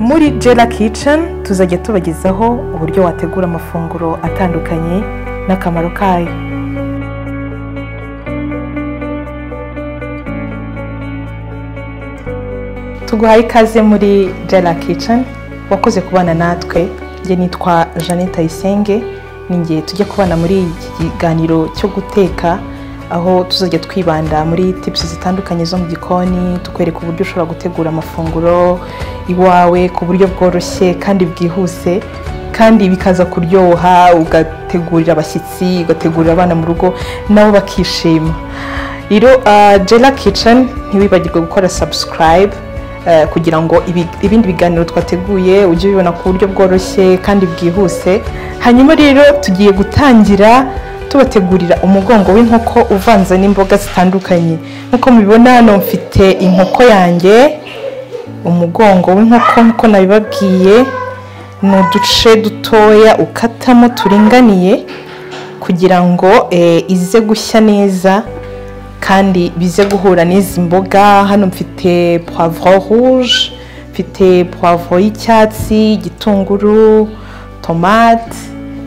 Muri Jella Kitchen tuzajya tubagezaho uburyo wategura amafunguro atandukanye n'akamaro kayo. Tuguhaye ikaze muri Jella Kitchen, wakoze kubana natwe. Njye nitwa Jeannette Ayisenge, ninjye tujye kubana muri iki kiganiro cyo guteka, aho tuzajya twibanda muri tips zitandukanye zo mu gikoni, tukwereka uburyo ushobora gutegura amafunguro iwawe ku buryo bworoshye kandi bwihuse, kandi bikaza kuryoha, ugategurira abashyitsi, ugategurira abana mu rugo nabo bakishima. Rero Jella Kitchen ntiwibagirwe gukora subscribe kugira ngo ibindi biganiro twateguye ujye ubibona ku buryo bworoshye kandi bwihuse. Hanyuma rero tugiye gutangira tubategurira umugongo w'inkoko uvanze n'imboga zitandukanye. Nkuko mubibona hano mfite inkoko yanjye, umugongo w'inkoko nkuko nabibabwiye ni uduce dutoya ukatamo turinganiye kugira ngo ize gushya neza kandi bize guhura n'izi mboga. Hano mfite poivron rouge, mfite poivron y'icyatsi, igitunguru, tomate,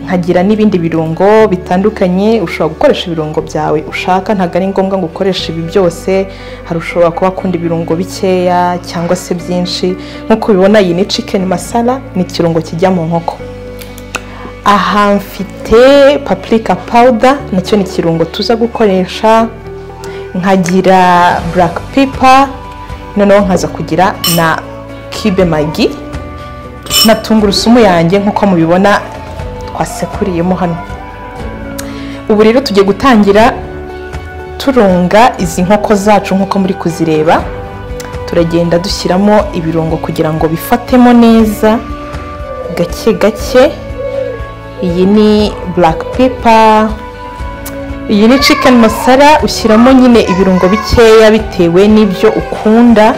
nkagira n'ibindi birungo bitandukanye. Ushobora gukoresha ibirungo byawe ushaka, ntabwo ari ngombwa ngo ukoreshe ibi byose. Hari ushobora kuba akunda ibirungo bikeya cyangwa se byinshi. Nkuko ubibona iyi ni chicken masala, ni ikirungo kijya mu nkoko. Aha mfite paprika powder, nacyo ni ikirungo tuza gukoresha, nkagira black pepper, noneho nkaza kugira na cube Maggi na tungurusumu yanjye nkuko mubibona twasekuriyemo hano. Ubu rero tugiye gutangira turunga izi nkoko zacu nkuko muri kuzireba. Turagenda dushyiramo ibirungo kugira ngo bifatemo neza gake gake. Iyi ni black pepper, iyi ni chicken masala. Ushyiramo nyine ibirungo bikeya bitewe n'ibyo ukunda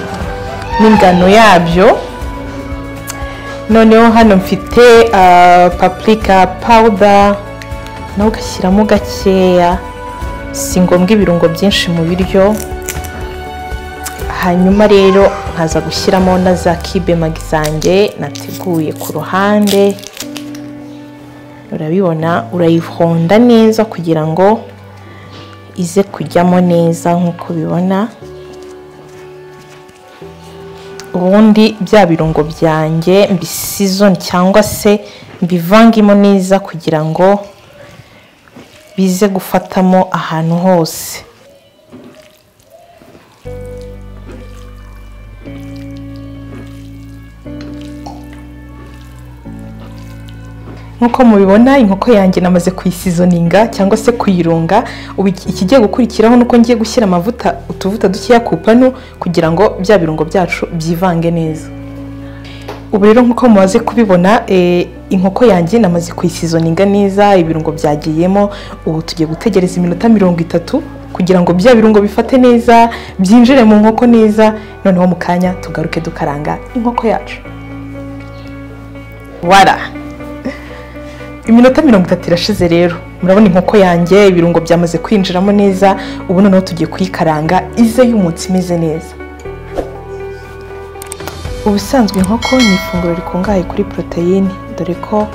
n'ingano yabyo. Noneho hano mfite paprika powder, nawe ugashyiramo gakeya, si ngombwa ibirungo byinshi mu biryo. Hanyuma rero nkaza gushyiramo na za cube Maggi zanjye nateguye ku ruhande. Urabibona, urayihonda neza kugira ngo ize kujyamo neza nkuko bibona. Ubundi bya birungo byanjye mbisizone cyangwa se mbivangimo neza kugira ngo bize gufatamo ahantu hose. Nkuko mubibona inkoko yanjye namaze kuyisizoninga cyangwa se kuyirunga. Ubu ikigiye gukurikiraho nuko ngiye gushyira amavuta, utuvuta dukeya ku panu kugira ngo bya birungo byacu byivange neza. Ubu rero nkuko mumaze kubibona inkoko yanjye namaze kuyisizoninga neza, ibirungo byagiyemo. Ubu tugiye gutegereza iminota 30 kugira ngo bya birungo bifate neza, byinjire mu nkoko neza. Noneho mu kanya tugaruke dukaranga inkoko yacu. Voilà. Iminota 30 irashize rero. Murabona inkoko yanjye ibirungo byamaze kwinjiramo neza. Ubu noneho tugiye kuyikaranga ize y'umutsi imeze neza. Ubusanzwe inkoko ni ifunguro rikungahaye kuri poroteyine, dore ko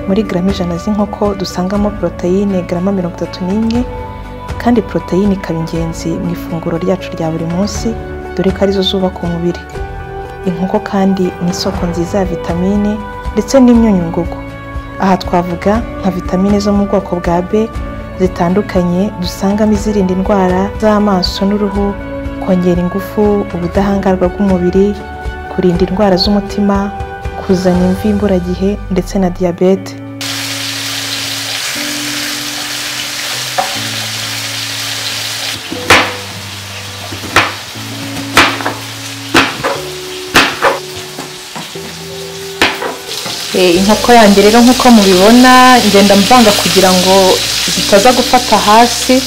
muri garama 100 z'inkoko dusangamo poroteyine garama 31, kandi poroteyine ikaba ingenzi mu ifunguro ryacu rya buri munsi, dore ko arizo zubaka umubiri. Inkoko kandi ni isoko nziza ya vitamine ndetse n'imyunyungugu. Aha twavuga nka vitamine zo mu bwoko bwa B zitandukanye dusangamo izirinda indwara z'amaso n'uruhu, kongera ingufu, ubudahangarwa bw'umubiri, kurinda indwara z'umutima, kuzana imvi imburagihe ndetse na diyabete. Inkoko yanjye rero nkuko mubibona ngenda mvanga kugira ngo zitaza gufata hasi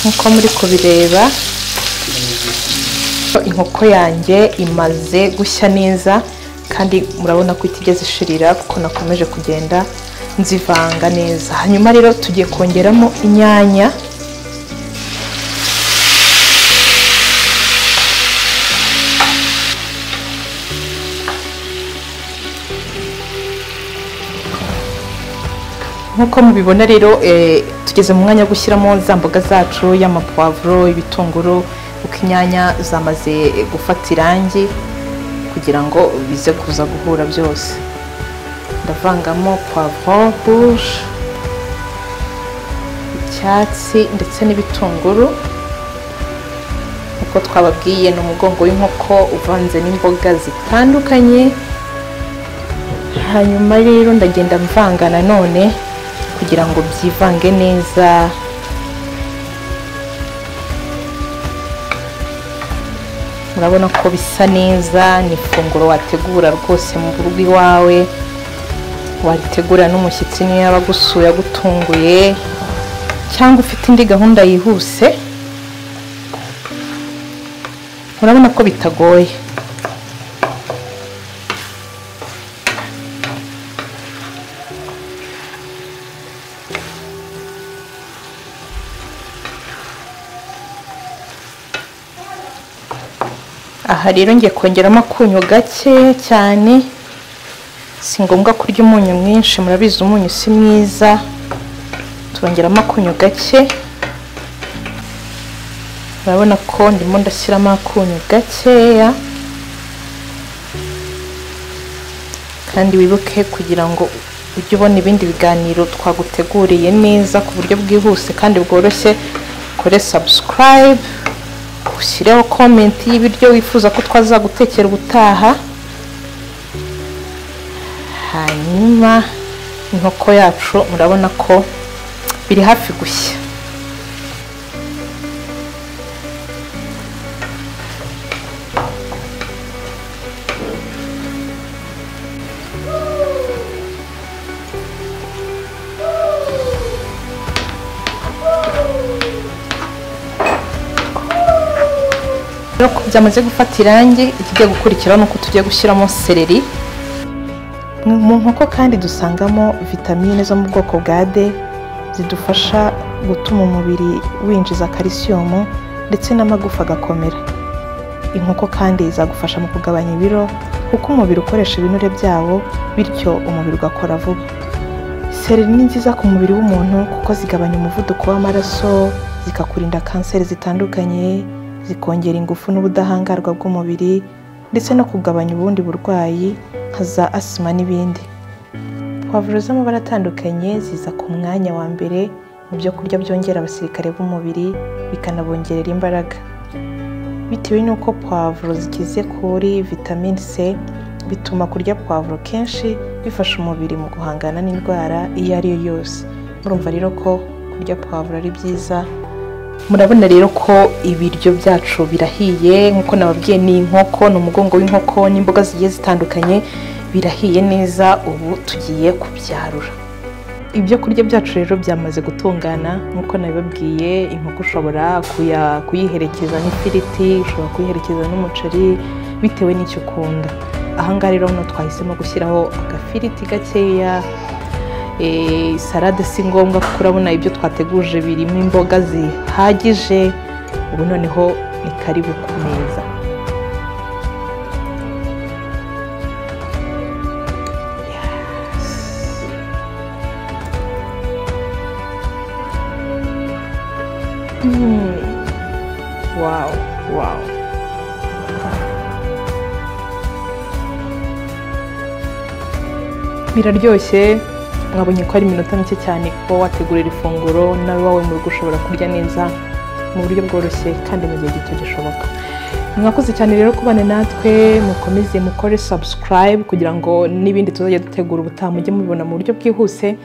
nkuko muri kubireba. Inkoko yanjye imaze gushya neza kandi murabona ko itigeze ishirira kuko nakomeje kugenda nzivanga neza. Hanyuma rero tugiye kongeramo inyanya. Nkuko mubibona rero tugeze mu mwanya wo gushyiramo za mboga zacu y'amapoivro, ibitunguru, uko inyanya zamaze gufata irangi kugira ngo bize kuza guhura byose. Ndavangamo poivron rouge, icyatsi ndetse n'ibitunguru. Nkuko twababwiye ni umugongo w'inkoko uvanze n'imboga zitandukanye. Hanyuma rero ndagenda mvanga nanone kugira ngo byivange neza. Murabona ko bisa neza, ni ifunguro wategura rwose mu rugo iwawe, waritegura n'umushyitsi niyo yaba agusuye agutunguye cyangwa ufite indi gahunda yihuse. Murabona ko bitagoye. Aha rero ngiye kongeramo akunyu gake cyane, si ngombwa kurya umunyu mwinshi, murabizi umunyu si mwiza. Turongeramo akunyu gake, murabona ko ndimo ndashyiramo akunyu gakeya. Kandi wibuke kugira ngo ujye ubona ibindi biganiro twaguteguriye neza ku buryo bwihuse kandi bworoshye, kore subscribe, ushyireho comment y'ibiryo wifuza ko twazagutekera ubutaha. Hanyuma inkoko yacu murabona ko biri hafi gushya. Byamaze gufata irangi, ikigiye gukurikiraho nuko tugiye gushyiramo seleri. Mu nkoko kandi dusangamo vitamine zo mu bwoko bwa D zidufasha gutuma umubiri winjiza calcium ndetse n'amagufa agakomera. Inkoko kandi zagufasha mu kugabanya ibiro kuko umubiri ukoresha ibinure byawo, bityo umubiri ugakora vuba. Seleri ni nziza ku mubiri w'umuntu kuko zigabanya umuvuduko w'amaraso, zikakurinda kanseri zitandukanye, zikongera ingufu n'ubudahangarwa bw'umubiri ndetse no kugabanya ubundi burwayi nka za asima n'ibindi. Poivro z'amabara atandukanye ziza ku mwanya wa mbere mu byo kurya byongera abasirikare b'umubiri bikanabongerera imbaraga. Bitewe n'uko poivro zikize kuri vitamine C, bituma kurya poivro kenshi bifasha umubiri mu guhangana n'indwara iyo ari yo yose. Murumva rero ko kurya poivro ari byiza. Murabona rero ko ibiryo byacu birahiye, nkuko nababwiye ni inkoko, ni umugongo w'inkoko n'imboga zigiye zitandukanye, birahiye neza. Ubu tugiye kubyarura. Ibyo kurya byacu rero byamaze gutungana nkuko nabibabwiye. Inkoko ushobora kuyiherekeza n'ifiriti, ushobora kuyiherekeza n'umuceri bitewe n'icyo ukunda. Aha ngaha rero hano twahisemo gushyiraho agafiriti gakeya. Salade si ngombwa kuko urabona ibyo twateguje birimo imboga zihagije. Ubu noneho ni karibu ku meza. Wow, wow. Biraryoshye. Mwabonye ko ari iminota mike cyane kuba wategurira ifunguro nawe wawe mu rugo ushobora kurya neza mu buryo bworoshye kandi mu gihe gito gishoboka. Mwakoze cyane rero kubana natwe, mukomeze mukore subscribe kugira ngo n'ibindi tuzajya dutegura ubutaha mujye mubibona mu buryo bwihuse.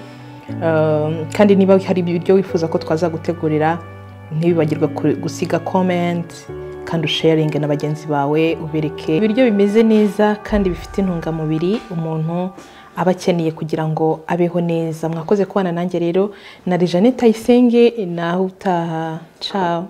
Kandi niba hari ibiryo wifuza ko twazagutegurira, ntibibagirwe gusiga comment, kandi usharinge na bagenzi bawe, ubereke ibiryo bimeze neza kandi bifite intungamubiri umuntu aba akeneye kugira ngo abeho neza. Mwakoze kubana nanjye rero, na Jeannette Ayisenge, naho utaha. Ciao.